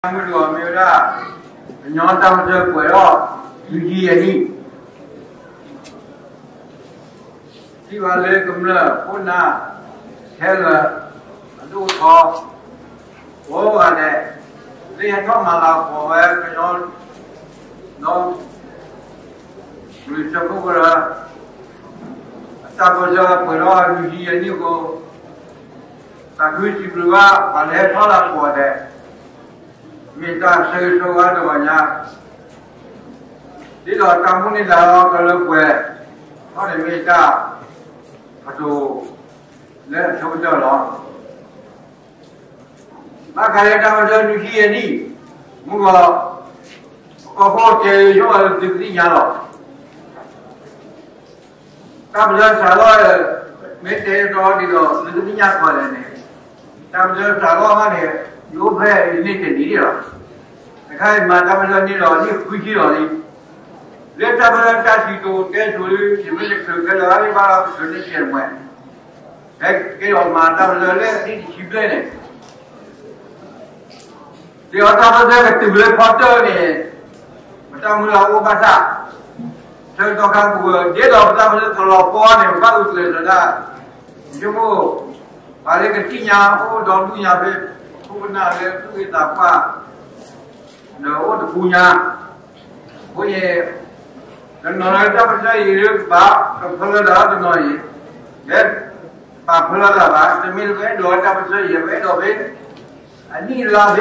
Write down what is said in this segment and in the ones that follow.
မုၢ်တဂီၤမ့ၢ်ဝဲဒၣ် ကညီတၢ်ပၢၢ်ဆၢပှဲၤထီၣ် နွံဆံယဲၢ်နံၣ်, ထံၣ်ဘၣ်လၢကမျၢၢ်ခိၣ်နၢ် ခဲလၢာ် အဒိၣ်အထီ ကိးဂၤဒဲး လၢဟဲထီၣ်မၤလၤကပီၤဝဲကညီ ဒီး မုၢ်ဆၢဖိကရၢ အတၢ်ပၢၢ်ဆၢပှဲၤထီၣ်နွံဆံယဲၢ်နံၣ်အဃိ သးခုစံးဘျုးဘၣ်ပှၤလၢဟဲထီၣ်လၤကပီၤဒဲး မ့ၢ်တၢ်ဆၢဂ့ၤဆၢဝါတဂီၤညါ, ဒ်သိးတၢ်မိၣ်န့ၢ်သးလီၤကလၢပှဲၤထီၣ်န့ၣ် မ့ၢ်တၢ်ကတိၤလၢအဆိကတၢၢ်လီၤ. ဘၣ်ဃးလၢတၢ်ပၢၢ်ဆၢနွံဆံယဲၢ်နံၣ် မုၢ်ဂီၤ ပကီၢ်ခိၣ်တဲယိၣ်အီၤလၢသုကသ့ၣ်ညါလီၤ. တၢ်ပၢၢ်ဆၢစးထီၣ် မ့ၢ်တဲတီဒ်သိးသုကသ့ၣ်ညါကွၢ်လဲၣ်န့ၣ်, တၢ်ပၢၢ်ဆၢစးထီၣ်ဘၣ်န့ၣ် ယအိၣ်ဖဲအံၤန့ၢ်တနံၣ်လီၤ. တခါအံၤမၤတၢ်ပၢၢ်ဆၢန့ၢ်ဒီးနံၣ်ဃုဆံလီၤလံ. လၢတၢ်ပၢၢ်ဆၢတၢ်စံၣ်စိၤတဲစိၤလံ ယမ့ၢ်တချုးခဲလၢာ်အါလံဘၣ်လီၤ ပချုးန့ၢ်ဆဲးတမှဲၤ ဟဲက့ၤအီၤမၤတၢ်ပၢၢ်ဆၢလၢအနံၣ်တဆံဘျဲၣ်န့ၣ် ဒ်သိးတၢ်ပၢၢ်ဆၢကတုၤလၢဖီတၢၣ်န့ၣ် ပတၢ်မုၢ်လၢ်အိၣ်ဘၣ်ဆၣ် ဆၢကတီၢ်ခါပူၤ ဒ်သိးပတၢ်ပၢၢ်ဆၢကလီၤပှီၢ်န့ၣ် ပဘၣ်ဂုာ်ကျဲးစၢးဒၣ် ယဆိကမိၣ် ပှၤလၢကသ့ၣ်ညါအိၣ်ဒီဒူၣ်ညါဖဲ ခိၣ်ပနၢ်လၢသူၣ်ဂ့ၤသးပှၢ် ဒီးအိၣ်တပူၤညါ အဃိန့ၣ် တနီၤလၢတၢ်ပၢၢ်ဆၢအံၤ ပဘၣ်ကဖၢလၢဒၣ်တနီၤအံၤ လၢပာ်ဖၢလၢဒၣ်ဘၣ် တမ့ၢ်လၢပအဲၣ်ဒိးတၢ်ပၢၢ်ဆၢအံၤ ပအဲၣ်ဒိးဖဲ အနံၣ်လါဖဲအမီၢ် တၢ်လၢတၢ်ပၢၢ်ဆၢစးထီၣ်ပခိၣ်ပနၢ်သ့ၣ်တဖၣ်ကိးဂၤဒဲးန့ၣ် ပမ့ၢ်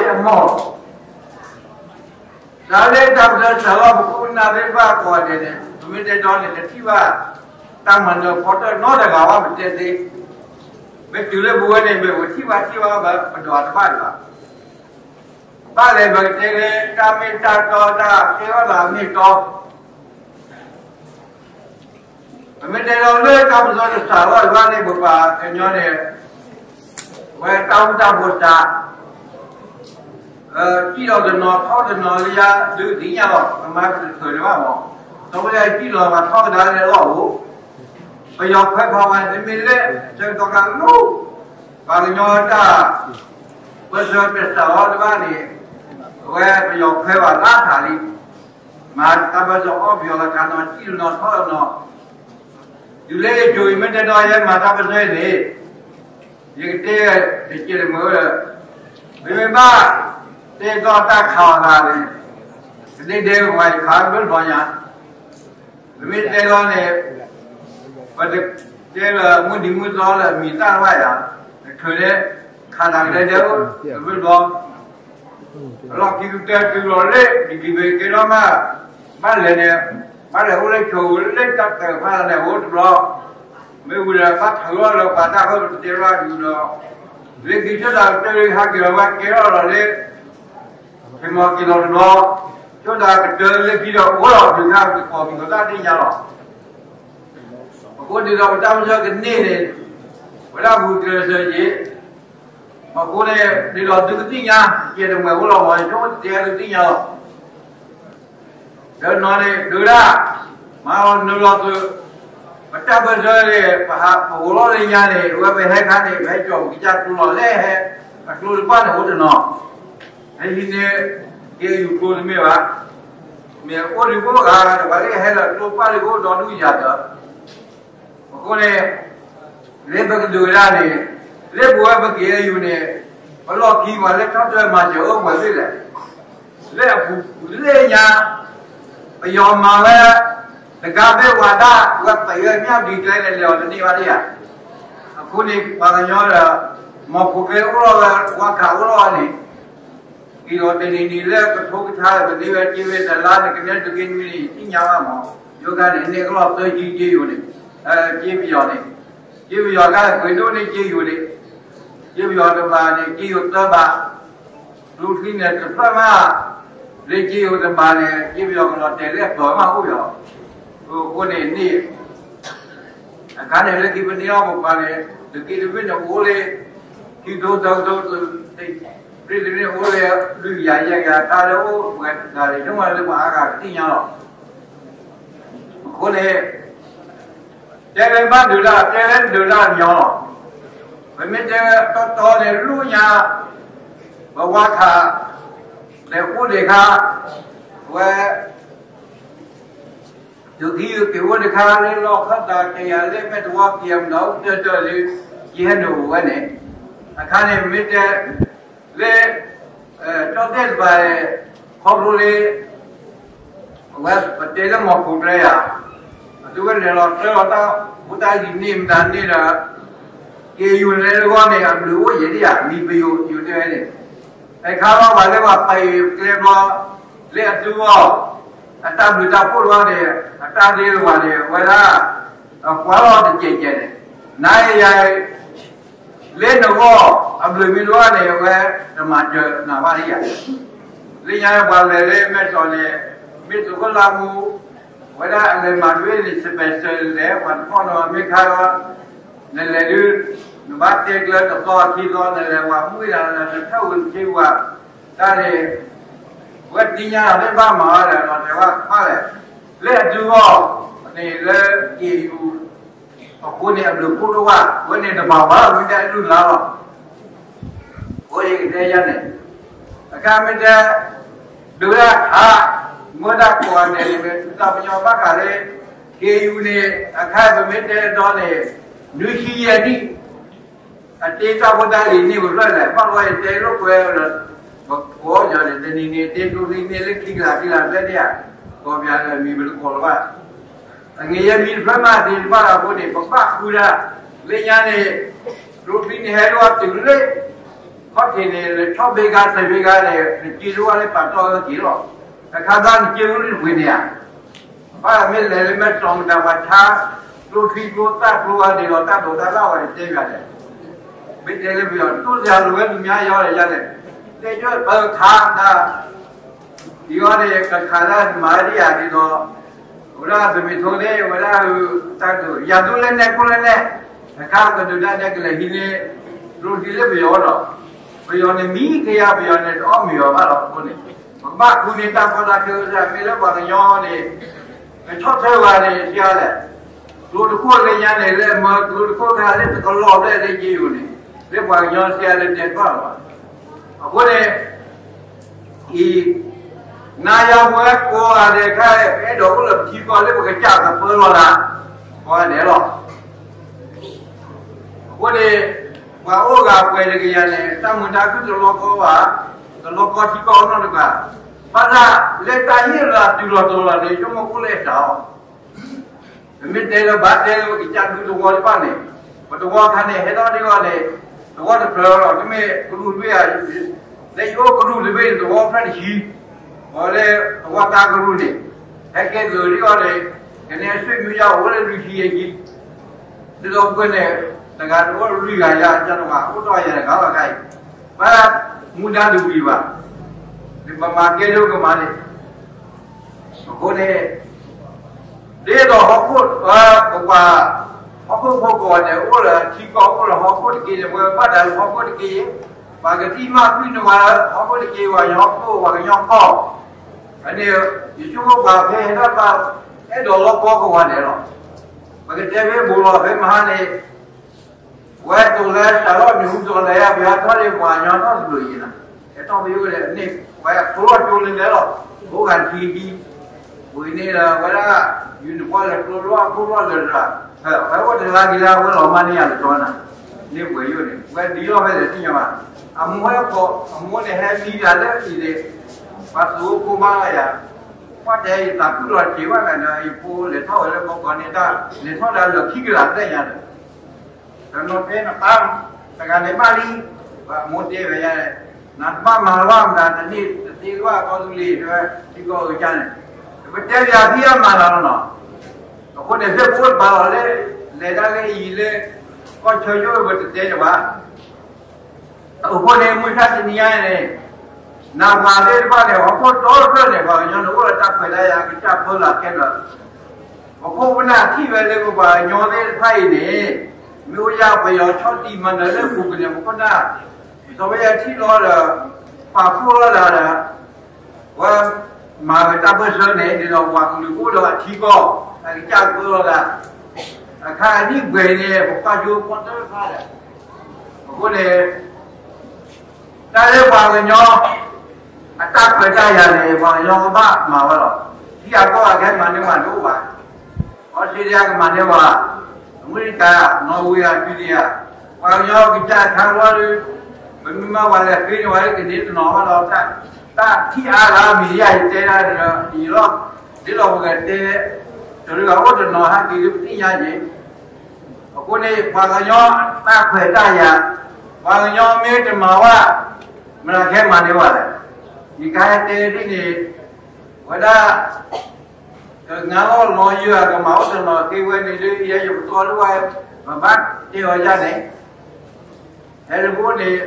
တဲဒီးန့ၣ် တထံၣ်ဘၣ် တၢ်မၤနၢၤဖီတၢၣ်နီတဂၤဘၣ် ပတဲသ့, မ့ၢ်တုၤလၢပဝဲန့ၣ် မ့ၢ်ပထံၣ်ဘၣ်ထံၣ်ဘၣ်ဘၣ် ပဒွးတဘၣ်ဒံးဘၣ်. ဘၣ်လဲၣ်ပကတဲလၢတၢ်မ့ၢ်တၢ်တီတၢ်ကဲထီၣ်သးမ့ၢ်တီ ပမ့ၢ်တဲဒီးလၢတၢ်ပၢၢ်ဆၢတစးထီၣ်ဘၣ်န့ၣ် ပပှၤကညီန့ၣ် ဝဲတၢ်အူတၢ်ဖိစး စံၣ်လီၤတနီၤထီၣ်တနီၤလၢယၤ ဒုးသ့ၣ်ညါလီၤ ကမၤကတၢၢ်န့ၣ်ဘၣ်မး, ဒီးဝဲယၤစံၣ်လီၤမၤထီၣ်ကဒါလၢလီၢ်အိၣ်, ပယီၤခွဲးခီဝဲတမ့ၢ်လၢ ဆၢကတီၢ်ခါလီၤ, ပှၤကညီတၢ် ပၢၢ်ဆၢတစးထီၣ်တဘၣ်န့ၣ် အဝဲပယီၤခွဲးဘၣ်လၢထးလံ, မၤတၢ်ပၢၢ်ဆၢအီၣ်ပယီၤလၢခါနီၤ စံၣ်လီၤနီၤထီၣ်လီၤနီၤ, တုၤလၢယဆိၣ်အံၤမ့ၢ်တဲဒီးယဲမၤတၢ်ပၢၢ်ဆၢန့ၣ် ယကတဲတကဲးတမှဲၤဝဲဒီး, မ့မ့ၢ်ဘၣ် တဲတီတၢ်ခးအီၤသးန့ၣ်, ကဒ့ဒဲဝဲယခးဘၢဘျီညါ, ပမ့ၢ်တဲလီၤန့ၣ်, ပတတဲလၢမုၢ်နံၤမုၢ်သီလၢအမံၤသၣ်တဖၣ်ယၤ, တချုးန့ၣ် ခးတၢ်ကဒဲဒဲအိၣ် တဘျီဘျီ အလီၢ်ခံကတၢၢ်တုၤလီၤလၢ ဒ်က့ၤဘၣ်ကဲထီၣ်မး, ဘၣ်လဲၣ်န့ၣ်, ဘၣ်လဲၣ်အိၣ်လၢဆိးဝဲလၢတၢ်တၢ်ဖးန့ၣ် အိၣ်တဘျီ, မ့ၢ်ဝံၤဒီးဘၣ်ထးလီၤလၢပှၤတၢ်ဃၢပတတဲဘၣ်ဒုးဒီး, လၢခံဆိတၢ်ကတၢၢ်လၢဟးက့ၤလီၤဝဲကဲထီၣ်လီၤလၢ ဖံးမီၤက့ၤလီၤတဘျီ, ဆိတၢ်ကတၢၢ်လၢခံဒီးအိၣ်လီၤ ဒုးခါကပီၤက့ၤလီၤတၢ်သ့ၣ်ညါလီၤ. အဃိဒ်သိးပတၢ်ပၢၢ်ဆၢကန့ၢ်န့ၣ်, ဝဲဒၣ်ပူၤကျဲးစၢးက့ၤ, အဃိန့ၣ် ဒ်သိးသုကသ့ၣ်ညါ ကဲတမှဲၤအိၣ်လီၤမး ဆိတတဲသုသ့ၣ်ညါလီၤ. ဒီးနီၢ်န့ၣ် ဒုးဒၣ်, မၤလီၤနုာ်လီၤသုး, ပတၢ်ပၢၢ်ဆၢန့ၣ် ပဟးပအိၣ်လီၤလၢညါန့ၣ် ဝဲပဟဲခါန့ၣ် ပဟဲကၠီၣ်ပကစၢ်ကျိလီၤလဲၣ်ဟဲ, အကျိတဖၣ်န့ၣ်အိၣ်တနီၤ, ဟဲဟံးန့ၢ် ကဲယူၤကျိတမ့ၢ်ဘၣ်, မ့ၢ်အိၣ်ဒံးဖိဂၤ တပှၤလၢဟဲလၢကျိပၢ်လၢဖိဒီဒူၣ်ယၤဒီး အဃိန့ၣ် လၢပကဒုးဝဲဒၣ်န့ၣ် လၢပဝဲပက့ၤအယူၤန့ၣ် ပလီၢ်ခံပှၤလၢထီၣ်တၢ်မၤစၢၤအိၣ်ပှဲၤသ့ၣ်လဲၣ်, လၢအပူၤလၢညါ ပယီၤမၤဝဲ တဂၤမ့ၢ်ဝၤဒၣ် ဝဲပယီၤမ့ၢ်ဒံးကျဲန့ၣ် လဲၤအီၤတန့ၢ်ဘၣ်ဒံးဧါ. အဃိန့ၣ် ပှၤကညီဒီး မီၢ်ခိၣ်ကျဲအိၣ်လီၤဝဲ ဝါခးအိၣ်လီၤဝဲန့ၣ် က့ၤလီၤတနံၤနံၤလၢကထိကထါ ပန့ၢ်ဝဲက့ၤဝဲတလါန့ၣ် ကနဲတက့ၢ်နွံနံၣ် သ့ၣ်ညါဘၣ်မး, ယိၤကါန့ၣ် န့ၢ်ကလီၤသၢဆံက့ယိၤန့ၣ်, က့ပယီၤန့ၣ်, က့ပယီၤကါပှ့ၤဒိၣ်န့ၢ်က့ယိၤန့ၣ်, က့ပယီၤတဘးန့ၣ် က့ယိၤသၢဘး, ကျိချံန့ၣ်တဖျၢၣ်မး, လၢက့ယိၤတဘးန့ၣ် က့ပယီၤကလီၤတဲာ်လၢအပၢၤမးအိၣ်ယီၤ, အဃိန့ၣ်န့ၣ် အခါန့ၣ်လၢခံပန့ၢ်အီၣ်ပပှၤန့ၣ် သုးက့တဘ့ၣ်န့ၣ်အိၣ်လၢ ခံကထိသၢကထိ သုးက့တဘ့ၣ်န့ၣ်အိၣ်လၢ လွံၢ်ကယၤယဲၢ်ကယၤခါလၢအိၣ်ပှဲၤတဂၤန့ၣ် ဆိကမိၣ်လၢပှၤအါဂၤကသ့ၣ်ညါလီၤ. အဃိန့ၣ် တဲလၢဘၣ်ဒုးတၢ် တဲလၢဒုးတၢ်ညီလီၤ. ပမ့ၢ်တဲတီတီန့ၣ် လူညါ ပဝါခး လဲၤအိၣ်ဒံးခါ, ဝဲ သုးက့ယုၢ်က့ၤအိၣ်တခါလၢလီၢ်ခၢၣ်သးကယၤလၢမဲာ်တဝီက့ၤအမနုၤအိၣ်တၢၢ်တၢၢ်လၢ ယဟဲနုာ်အိၣ်ဝဲန့ၣ်, အခါန့ၣ်မ့ၢ်တဲ လၢ ကၠီၣ်တဲၣ်တဖၣ် ခီဖျိလၢ အဝဲပတဲလၢမီၢ်ခိၣ်ကျဲယၤ, အသုဝဲလဲၤလီၤတၢ်လီၤတၢ်ဖိတၢ်လံၤန့ၣ်မတၤန့ၣ်ဒီး က့ၤယိၤလဲၤလၢဂီၢ်န့ၣ် အဘျုးအိၣ်ယဲၢ်ဒံးဧါ မံၤပယိၤယိၤတဲဝဲန့ၣ်, ဖဲခါလီၤပှၤလၢပှၤပာ်ယိၤကျဲဘျီ လၢအသုဂီၢ် အတၢ်ဘျုးတၢ်ဖှိၣ်တဝဲန့ၣ် အတၢ်ဒ့တဝဲန့ၣ် အဝဲဒၣ် အကွၢ်လီၤတကဲးကဲးန့ၣ်, နၤယၤ လၢနဂီၢ် အဘျုးမံၤတဝဲန့ၣ် အဝဲတမၤစၢၤနၤဘၣ်ဒံးဧါ. လၢညါပှၤလဲၤလၢမဲာ်စီၤန့ၣ် မ့ၢ်သုးခိၣ်လါမူ အဝဲဒၣ်အလဲၤမၤတဝ့ၢ်န့ၣ် စပဲးစၢၤလဲၤ ပှၤတဖီၣ်နီၤမ့ၢ်ခါလီၤ, နလဲၤဒုး နဘၣ်တဲကျၢတသီခံသီ နလဲၤဝဲမုၢ်ဝံၤဒၣ် နထၢၣ်ဝံၤတက့ၢ်ဝဲ တၢ်န့ၣ် အဝဲသ့ၣ်ညါလီၤ မ့ၢ်ဘၣ်မၤအီၤဒီး လီၤတဲာ်ဝဲဘၣ်လဲၣ်, လၢအဒုဂီၢ်န့ၣ်လၢက့ၤယူၤ အဃိန့ၣ် အဘျုးဖှိၣ်ဒိၣ်ဘၣ် အဝဲန့ၣ်တဘၣ်ဝဲ မ့ၢ်ဒၣ်အလုၢ်အလၢ်လီၤ. အဃိန့ၣ်ကတဲယၤန့ၣ် အခါမ့ၢ်တဲ ဒုးဝဲဒၣ်ခး မ့ၢ်ဒၣ်ကိးဂၤဒဲးန့ၣ် မ့ၢ်တၢ်ပညိၣ်ဘၣ်ဃးလၢ က့ၤယူၤန့ၣ် အခါပမ့ၢ်တဲဒီးန့ၣ် နွံဆံယဲၢ်နံၣ် အတ့တၢ်ဖိတၢ်လံၤန့ၢ်ပဖျၢၣ်လဲၣ် ဘၣ်လီၤယတဲလိာ်ကွဲဒီး ပကိးယၤန့ၣ် တနံၤန့ၣ် တ့ကျိချံန့ၢ်လၢခံကလးခံကလးဘျဲၣ်န့ၣ်ဧါ, ကိးပှၤလၢအမံၤပတကိးလၢၤဘၣ်. အဂ့ၢ်ယဲမံၤတဖျၢၣ်မးသ့ၣ်တဖၣ်အဃိန့ၣ် ပဘၣ်ဃုဒၣ် လၢညါန့ၣ် ကျိချံန့ၣ်ဟဲဒိၣ်တုၤလၢ ခီၣ်ထံးန့ၣ် လၢဆီၣ်ဘ့ကါစဲးဘ့ကါန့ၣ် နစ့ဒိၣ်ဝဲလၢပာ်တီၢ်အၢက့ၤလီၤ. တခါဘၣ်နစ့ဝဲလၢတပှ့ၤန့ၣ်ဧါ ဘၣ်မ့ၢ်လဲၤလၢမဲာ်စီၤမတၤပှၤဆါ ကျိချံကျိသၣ်ကျိအါဒံးဒီးတၢ်ဒိးတၢ်လၣ်ဝဲန့ၣ်တဲဘၣ်လဲၣ်, မ့ၢ်တဲလၢပယီၤ တိၢ်စှၤလီၤဝဲသူများယၤလဲၣ်ယၤလဲၣ်, တဲကၠိပၢခးဒၣ် ဒ်အံၤန့ၣ် ကခးဒၣ်မၤဒ်ယၤဒ်သိး ဝဲဒၣ်သမံးထိန့ၣ် ဝဲဒၣ်တၢ်ဒိး ယၤဒိၣ်လဲၣ်နဲၣ်ကိၣ်လဲၣ်နဲၣ်, တခါကဒုးဒၣ်နဲၣ်ကလဲၤဟံးန့ၢ် ကျိချံလၢပယီၤဒီး ပယီၤန့ၣ်မံကယၤ ပယီၤန့ၣ်တအီၣ်မ့ၤအီၤဘၣ်လီၤအဃိန့ၣ် ပကဘၣ်ဃုန့ၢ်တၢ်ကီတၢ်ခဲ မ့ၢ်လၢပှၤကညီန့ၣ် ကဆီၣ်ထွဲဝဲန့ၣ် ဆံးအါလဲၣ်, ကျိတခိၣ်လၢညါန့ၣ် လၢမၢကျိတခိၣ်ခါလၢတကလီၤဘျဲၣ်လၢက့ယိၤန့ၣ် လၢပှၤကညီဆံးအါလၢတဲတဘၣ်လီၤဘၣ်. အဃိန့ၣ် အံၤ နၤယၤပဝဲကိးဂၤဒဲးခါ ပအဲၣ်ဒိးအိၣ်လၢပထံကီၢ်လၢပကစၢ်ကပၢလီၤသး ကိးဂၤဒဲးလီၤ. အဃိန့ၣ် ပှၤအိၣ်ဂၤပှဲၤတကယၤန့ၣ် တၢ်မုာ်တၢ်ခုၣ်တလီၤကီဘၣ်, တလီၤကီထံကီၢ်နီတဂၤ, ဘၣ်ဆၣ်လၢတၢ်ဟ့ၣ်လီၤတုၤလီၤတီၤလီၤန့ၣ် ဆိကမိၣ်အိၣ်လၢအစှၤအီၤ ပမ့ၢ်တဲလၢဘၣ်တဲလၢပကစၢ်ဒူသဝီတဖၣ်န့ၣ် ပသဝီခါန့ၣ် ဟဲထီၣ်ဒ်အံၤန့ၣ် သဝီတဖျၢၣ်လီၤ တမ့ၢ်ကရူၢ်တဘ့ၣ်ဧါ, လၢယအိၣ်ကရူၢ်တဘ့ၣ်န့ၣ် သဝီဖျၢၣ်တဆံ, ပှၤလၢသဝီတၢ်ကရူၢ်န့ၣ် ဟဲကဲသုးဒ်အံၤန့ၣ် ကန့ၢ်အဆွေမျိုးယၤအိၣ်လၢလွံၢ်ဆံယဲၢ်ဆံ, ဒ်သိးပှၤန့ၣ် တဂၤတအိၣ်လွံၢ်ဂၤယၤ ကၢ်တဝၤအိၣ်ထီၣ်ယၤတဂၤလီၤခါအံၤ, ဘၣ်မူဒါတဝံၤဘၣ်, ပမၤကဲဒိၣ်ကမၤန့ၣ် အဃိန့ၣ် ဒ်သိးဟီၣ်ခိၣ် ပပှၤ ဟီၣ်ခိၣ်ဖိကိးဂၤဒဲး အိၣ်လၢထံကီၢ်အိၣ်လၢဟီၣ်ခိၣ်တက့ၢ်န့ၣ် ပဝဲဘၣ်တၢ်လၢဟီၣ်ခိၣ်တက့ၢ်, ပှၤကသံၣ်မၤကွံာ်န့ၢ်ဝဲလၢဟီၣ်ခိၣ်တက့ၢ် ပှၤကညီဟီၣ်ခိၣ် ပှၤကညီကီၢ်, အန့ၣ် ယဆိကမိၣ်ပှၤဖဲဟဲဒၣ်ဘၣ် အဲၣ်ဒိးလီၢ်ကီၢ်ကိးဂၤဒဲးလီၤ. ပကတဲဖဲဘူးလီၤဖဲမဟါန့ၣ် ဝဲတိၤလၢစးထီၣ်နံၣ်ဟူဒီးလၢယၤ ပယီၤထီၣ်လၢပှၤကညီထီၣ်တဘျုးယံၤနၤ, ဟဲထီၣ်ပယီၤန့ၣ် ဝဲအကျိလီၤကၠိလၢလဲၤလီၤ, အိၣ်ဂၤထံထံ, ဝံၤန့ၣ်ဒီး ဝဲဒၣ် ယူၤနံၣ်ပီၣ်လဲၤကျိလီၤအခိၣ်လီၤလၢတဂၤ, ဝဲအိၣ်တဂၤက့ၤလၢဝဲလီၤမၢ်န့ၢ်ယၤတတီၤနၤ, န့ၢ်ပှဲၤယိၣ်န့ၣ် ဝဲဒ်လီၤဖဲလဲၣ်သ့ၣ်ညါဘၣ်, အမိၢ်ဟဲခိး အမိၢ်န့ၣ်ဟဲမံဒၣ်လၢအံၤန့ၣ်, ပှၤသုးအိၣ်ဖိမါလၢယၤ, ပှၤတဲယသးခုလီၤစ့ၤဘၣ်နၤဒီး ယဖိလဲၤထီၣ်ဝဲလၢကီၢ်ကီၢ်န့ၣ်တၢ် လဲၤထီၣ်ဒၣ်လၢခံကလးသ့ၣ်ညါဒီး တနီၤဖဲနပၢ် တဂၤန့ၣ်ဘၣ်လံ, ပှၤမိၢ်တဲဝဲယၤ, နတဘၣ်မၤလၢၤဘၣ်မတၤ တန့ၢ်တသ့လၢၤဘၣ် ကီၢ်သူလ့ၤ တဲဝဲ ထံကီၢ်အကစၢ်န့ၣ်, ပတဲပၠးသံအမၤလီၤနီၤ, အဃိန့ၣ် ဖဲပအိၣ်တပၤလီၤလၢ လဲၤတၢ်လၢအံၤလၢ ကီၢ်ဆၢယိၣ် ပတတဲန့ၣ်ဘၣ် အဃိန့ၣ် မုၢ်ဆါတနံၤညါန့ၣ် နပှၤသ့ၣ်တဖၣ်န့ၣ် ဟီၣ်ခိၣ်ဒီတဖျၢၣ်န့ၣ် ပှၤကညီန့ၣ် အိၣ်ဒီးတၢ်ခွဲးတၢ်ယာ် ကစၢ်ပၢလီၤခဲလၢာ်, ပခိၣ်ပနၢ်ထံၣ်ဝဲလၢပပှၤကညီသ့ၣ်တဖၣ်အံၤန့ၣ် မ့ၢ်အိၣ်ယၢ်ပယီၤဆီၣ်တံၢ်မၤနၢၤလၢပူၤကန့ၣ် ပခိၣ်ပနၢ် စီၤဝဲယၤထံၣ်လီၤဒီး ပာ်ဖှိၣ်လီၤဒၣ်ဒီး ပှၤမၤဝဲတၢ်ပၢၢ်ဆၢန့ၣ် ဒ်သိးပှၤကလုာ်ကအိၣ်ဒီးအထံကီၢ် အကစၢ်ကပၢလီၤဒၣ် အခါအနံၣ်ပှဲၤန့ၣ် ပကွၢ်ကၠိပီၣ်တၢၢ်တဖၣ်ဒီး အဃိန့ၣ် တၢ်လၢပှၤကညီ အတၢ်ခွဲးတၢ်ယာ်န့ၣ် ပှၤကညီကဘၣ်မၤဝဲလီၤ. ထံဂၤကီၢ်ဂၤကဟဲမၤန့ၢ်ဝဲတအိၣ်ဘၣ်. အီစထြ့လယါကမၤန့ၢ်ဝဲ, အမဲရကၤ, နီၣ်ဝ့ဧါ, စူၤဒံဧါ, ပှၤကညီကစၢ်ခါလီၤဒီး, ပမ့ၢ်မၤပှၤလဲၤဃ့န့ၢ်ဝဲလၢကန့ၢ်တနီၤဘၣ်ဒီး, တၢ်ထံၣ်အါလၢအမံၤယါယတဲဒၣ်ဒီး ယလီၤ, ဒ်သိးပကတဲ, တၢ်ဒုးဂၤအိၣ်တနီၤဟဲက့ၤဒ်ပသ့ၣ်ညါက့ၤ အဃိန့ၣ် ပှၤကညီတၢ်ခွဲးတၢ်ယာ်, ပှၤကညီမ့ၢ်တမၤဝဲ, မတၤကဟဲမၤန့ၢ်ဝဲလဲၣ်. ယကဟဲတဲဒ်န့ၣ်, ဝဲဒၣ်, ကငါလီၤလီၤယွၤကမၤအိၣ်တနီၤဃ့ဝဲန့ၣ်ဒ်ယဲယပတီၢ်ဒ်ဝဲ, ပဘၣ်တဲအီၤယၤန့ၣ်, ဟဲတဘိန့ၣ်,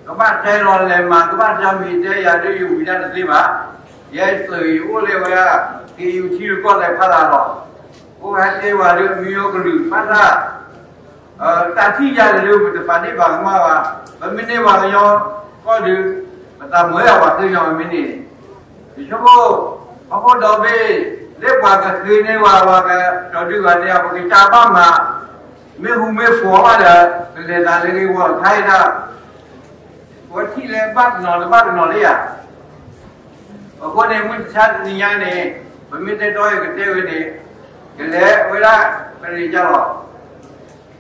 ကဘၣ်တဲလီၤလဲၤမၤ ကဘၣ်တဲမ့ၢ်တဲယၤဒ်ယဝံၤဒၣ်တသ့ဘၣ်. ယဲသုးယအိၣ်လၢဝဲဒၣ်, က့ၤယူၤထံရူၢ်ကီၢ်သဲးဖးလၢ်လီၤ. အိၣ်ဟဲတဲဝဲဒီးမံယီၤကလုာ်ဘၣ်တၢ် တၢ်ထံၣ်ယၤတဒု ပတပာ်န့ၢ်ပှၤကမၣ်ဘၣ်, ပမ့ၢ်န့ၢ်ပှၤကညီကီၢ်ဒုး, ပသးမုာ်ဝဲပှၤသ့ၣ်ညါပမ့ၢ်န့ၣ်, ယဆိကမိၣ်, ဟီၣ်ခိၣ်ဒီဘ့ၣ်, လၢပှၤကဃ့န့ၢ်ဝဲ ပှၤကတီၤဒုးဂၤန့ၣ် ပကစၢ်ဘၣ်မၤ, မ့ၢ်ဟူးမ့ၢ်ဃီၤဘၣ်ဒီး ကလဲၤသးလၢဂ့ၢ်ဝီတခါအံၤဒၣ် ပထံၣ်လၢဘၣ်တနီၤတဘၣ်တနီၤလၢယၤ. အဃိန့ၣ် မုၢ်ဆါတနံၤညါန့ၣ်, ပမ့ၢ်တဲတီယကတဲဝဲန့ၣ်, ကလဲၤဝဲဒၣ်ပရ့ၤကၢ်လီၤ.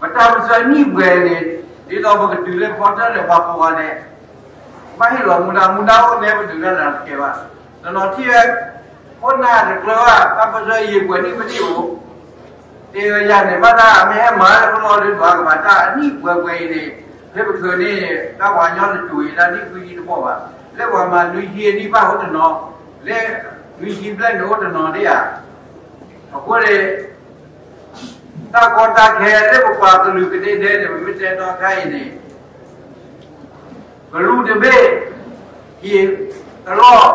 ပတၢ်ပၢၢ်ဆၢနံၣ်ပှဲၤန့ၣ်, ဒ်သိးပကတုၤလၢဖီတၢၣ်ဒီးပှၤကိးဂၤဒဲး, ဘၣ်ဟ့ၣ်လီၤမူဒါမူဒါအိၣ်န့ၣ် ပတုၤတၢ်လၢတကဲဘၣ်. တနီၤထံၣ်ဝဲ, ခိၣ်နၢ်တကျၢၤဘၣ် တၢ်ပၢၢ်ဆၢယံာ်ပှဲၤနံၣ်ပနံၣ်အိၣ် တဲဝဲယၤန့ၣ် ဘၣ်တၢ်မ့ၢ်ဟဲမၤလၢပလီၢ်ဒုး ဒွးကဘၣ်တၢ်အနံၣ်ပှဲၤပှဲၤအံၤန့ၣ်, လၢပချုးန့ၣ် တၢ်ပှၤကညီတစိၤအံၤ တၢ်နံၣ်ခွံဆံတဘီၣ်ဘၣ်. လၢပှၤမၤနွံဆံအနံၣ်ဘၣ်အိၣ်တနီၤ, လၢနွံဆံဘျဲၣ်န့ၣ်အိၣ်တနီၤဒ်ဧါ. အဃိန့ၣ် တၢ်ကီတၢ်ခဲလၢပပှၤကလုာ်ကဒဲဒဲန့ၣ် ပမ့ၢ်တဲတီခါအံၤန့ၣ် ကရူၢ်တဘ့ၣ်, ဟံၣ်တလီၢ်,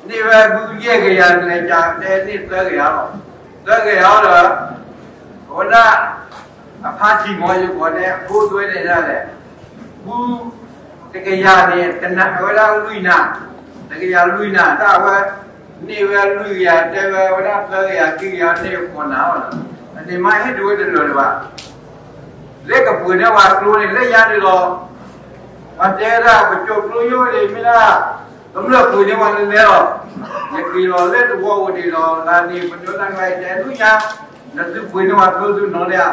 န့ၢ်ဝဲဘုယဲၢ်ကယၤ လဲၤကးတဲန့ၢ်သၢကယၤလီၤ. သၢကယၤလီၤဒီး အဝဲဒၣ် အဖါတံၢ်မီၤ ယကိးန့ၣ် အဖိသွဲန့ၣ်ဒၣ်လဲာ်, ဘုတကယၤန့ၣ် ကနၣ်ဝဲဒၣ်လွံၢ်နၤ, တကယၤလွံၢ်နၤ တၢ်အဝဲ န့ၢ်ဝဲလွံၢ်ကယၤ တဲဝဲ အဝဲဒၣ်သၢကယၤခံကယၤန့ၢ်ဃိးနၤလီၤ. အန့ၣ်မ့ၢ်ဟ့ၣ်ဒုးဝဲတလၢာ်လၢၤဘၣ်. လၢကပှ့ၤန့ၢ်ပှၤကျိန့ၣ် လၢညါဒ်လီၤ. ပှၤတဲဝဲဒၣ် ပကၠိကျိယိၣ်န့ၣ် မ့ၢ်ဒၣ် ကမျၢၢ်ပှ့ၤန့ၢ်ပှၤလၢလဲၤလီၤ. ယက့ၤလီၤလၢတဝီအိၣ်ဒံးလီၤ လၢန့ၣ် ပဒိးတၢ်ကါအံၤတဲဒုးညါ, ဒီးသုပှ့ၤန့ၢ်ပှၤကျိသုနီၤလၢဧါ.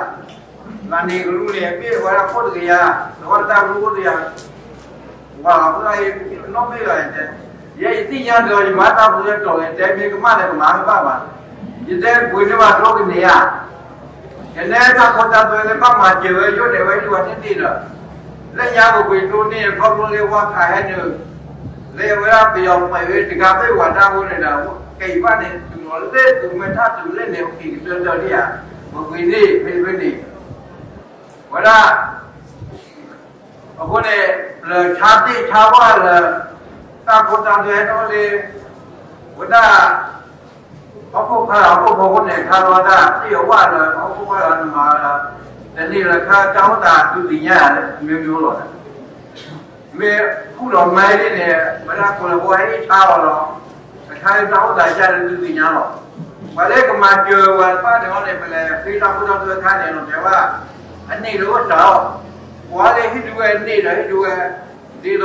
လၢန့ၣ်ကရူၢ်န့ၣ် အဘ့ၣ်ဝဲဒၣ်ခိၣ်တကယၤ, ဒီးဝဲတၢ်ကရူၢ်ခိၣ်တကယၤ ပှၤလီၤဖိဒၣ်အံၤ နီၣ်ဘ့ၣ်လီၤယတဲ, ယဲယသ့ၣ်ညါဒီး ယမၤတၢ်ဖိသၢတီၤန့ၣ် တဲမ့ၢ်ကမၣ်ဒီးကမၤကဘၣ်ဘၣ်. ယတဲပှ့ၤန့ၢ်ပှၤကျိကန့ၢ်ဧါ. ယနဲတၢ်ကီတၢ်သွဲလၢဘၣ်မၤစၢၤဝဲ ယိၣ်ဒဲးဝဲဒၣ်ဝဲသ့ၣ်သ့ၣ်ဒီး, လၢညါပပှ့ၤကျိန့ၣ် ခီဖျိလၢဝါခးဟဲနုာ်, လၢဝဲဒၣ်ပယီၤပှဲၤဝဲတဂၤဘၣ်ဝဲတၢ်ဖိန့ၣ်ဒီး, ကဲအံၤဘၣ်န့ၣ် တုၤလီၤလၢသုးမုၢ်ထၣ်တုၤလၢန့ၣ် ပက့ၤကတၢၢ်တၢၢ်ဒံးဧါ, ပပှ့ၤန့ၣ် ဖဲဖဲန့ၣ် ဝဲဒၣ် အဃိန့ၣ် လၢဆါသ့ၣ်ဆါဝၣ်လၢ တၢ်ဖိတၢ်သွဲဟဲထီၣ်လၢ ဝဲဒၣ် ဟီၣ်ခိၣ်ဖါလၢ ဟီၣ်ခိၣ်ဖိဃိန့ၣ် ခါလီၤတၢ်သ့ၣ်အဝၣ်လၢ ဟီၣ်ခိၣ်ဖါလၢနမၤလၢ တန့ၢ်လၢခါတၢ်အိၣ်သးဒုးသ့ၣ်ညါလၢ မျိုးမျိုးလီၤ. မ့ၢ်ဃူလီၤမၤဒ်န့ၣ် ဝဲဒၣ်ကိးလၢဖိဟဲအ့ၣ်ဆါအီၤဒီး တခါလၢတၢ်အိၣ်သးကၢ်လၢဒုးသ့ၣ်ညါလီၤ. ပှၤလၢကမၤစၢၤဝဲတဖၣ်န့ၣ်အီၤန့ၣ် ပလဲၤဃ့တၢ်ဖိတၢ်သွဲခါန့ၣ်လီၤ တဲဝဲ အန့ၢ်တအိၣ်စှၤအီၤ, ပှၤလၢဟ့ၣ်ဒုးဝဲန့ၢ်ဒီးဟ့ၣ်ဒုးဝဲ ဒ်သိး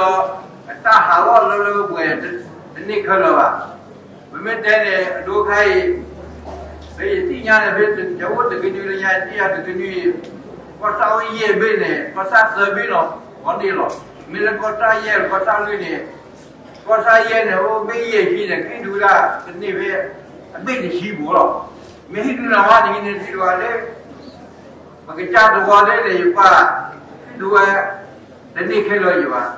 အတၢ်ဟးလီၢ်လၢလၢပှဲၤပှဲၤ တန့ၢ်ခဲလၢာ်ဘၣ်. ပမ့ၢ်တဲန့ၣ် အဒိခါအံၤ လၢယသ့ၣ်ညါန့ၣ် ဖဲယအိၣ်တကနွံလၢညါ ယသ့ၣ်ညါတကနွံအံၤ ကီၢ်ဆၣ်အိၣ်ယဲၢ်ဘ့ၣ်န့ၣ် ကီၢ်ဆၣ်သၢဘ့ၣ်လီၤ ကီၢ်န့ၣ်လီၤ. မ့ၢ်လၢကီၢ်ဆၣ်ယဲၢ် ကီၢ်ဆၣ်လွံၢ်န့ၣ် ကီၢ်ဆၣ်ယဲၢ်န့ၣ် အိၣ်ဘ့ၣ်ယဲၢ်ဆံန့ၣ် ကဟ့ၣ်ဒုးဝဲဒၣ်တန့ၢ်ဖဲ အဘ့ၣ်တဆံဘိလီၤ. မ့ၢ်ဟ့ၣ်ဒုးနၤဝဲတနံၤန့ၣ် ထံၣ်ဒွးလၢ ပကစၢ်သဝီလၢန့ၣ် ယပၢ် ဟ့ၣ်ဒုးဝဲ တန့ၢ်ခဲလၢာ်ယဘၣ်.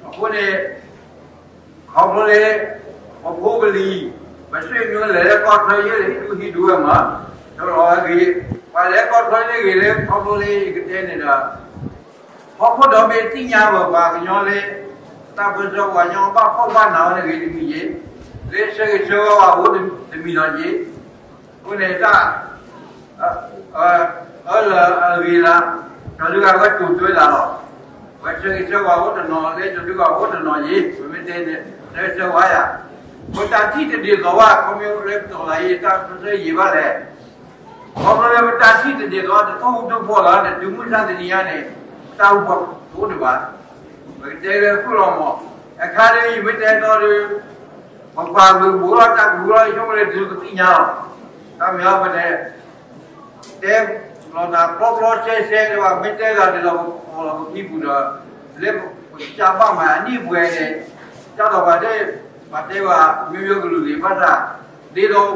အဃိန့ၣ် ခီဖျိလၢ ပဖိပလံၤ ပဆွေမျိုးလဲၤလၢကီၢ်ချၢယဲၢ် ဟ့ၣ်ဒုးဟ့ၣ်ဒုးဝဲမး တလီၤဂ့ၤ, ပှၤလဲၤကီၢ်ချၢန့ၣ်ဂ့ၤလၢ ခီဖျိလၢယကတဲန့ၣ်ဒီး ဟီၣ်ခိၣ်ဒီဘ့ၣ်သ့ၣ်ညါဝဲပှၤကညီလၢ တၢ်ပၢၢ်ဆၢပှၤကညီဘၣ်ဖှီၣ်ဘၣ်နးဝဲန့ၣ်ဂ့ၤတမံၤယ့ၤ, လၢဆၢဂ့ၤဆၢဝါပှၤအိၣ်တမံၤဒီးယ့ၤ, အဃိန့ၣ်တၢ် အၢၣ်လီၤအဂ့ၤလၢ စီၤဒုဂၤဝဲတိၤတွဲလၢလီၤ. ဝဲဆၢဂ့ၤဆၢဝါအိၣ်တနီၤ လၢစီၤဒုဂၤအိၣ်တနီၤယ့ၤ ပမ့ၢ်တဲန့ၣ် ဆၢဂ့ၤဆၢဝါယၤ, ပတၢ်ထံၣ်တဒ်သိးဘၣ် ခီမ့ၢ်လၢပတီၢ်လၢယံၤ တၢ်ပၢၢ်ဆၢယံာ်ဘၣ်လဲၣ်. ခီဖျိလၢပတၢ်ထံၣ်တဒ်သိး တထီၣ်ဟူထီၣ်ဖီလာ်န့ၣ် တုၤမုၢ်ဆါတနံၤညါန့ၣ် ပတၢ်ဟူဖီတအိၣ်ဒံးဘၣ်. ပကတဲလၢဃုလီၤမး အခါဒ်ယမ့ၢ်တဲတီဒီး ပပှၤကလုာ်ဘူးလီၤတၢ်ကဘူးလီၤ ယဆိကမိၣ်လၢသုကသ့ၣ်ညါလီၤ. တၢ်မ့ၢ်အီၤပတဲ တဲလီၤနၤပျီပျီရှဲရှဲဒ်ဘၣ် မ့ၢ်တဲဂၤဒ်လီၤပလီၤပခံပူၤဒီး လၢပကစၢ်ဘၣ်မၤအနံၣ်ပှဲၤန့ၣ် ကၢ်ဒီးပှၤသ့ၣ် ပှၤတဲဝဲမ့ၢ်မ့ၢ်ကလုာ်ဂ့ၤဘၣ်ဆၣ် ဒ်သိးပပှၤကလုာ်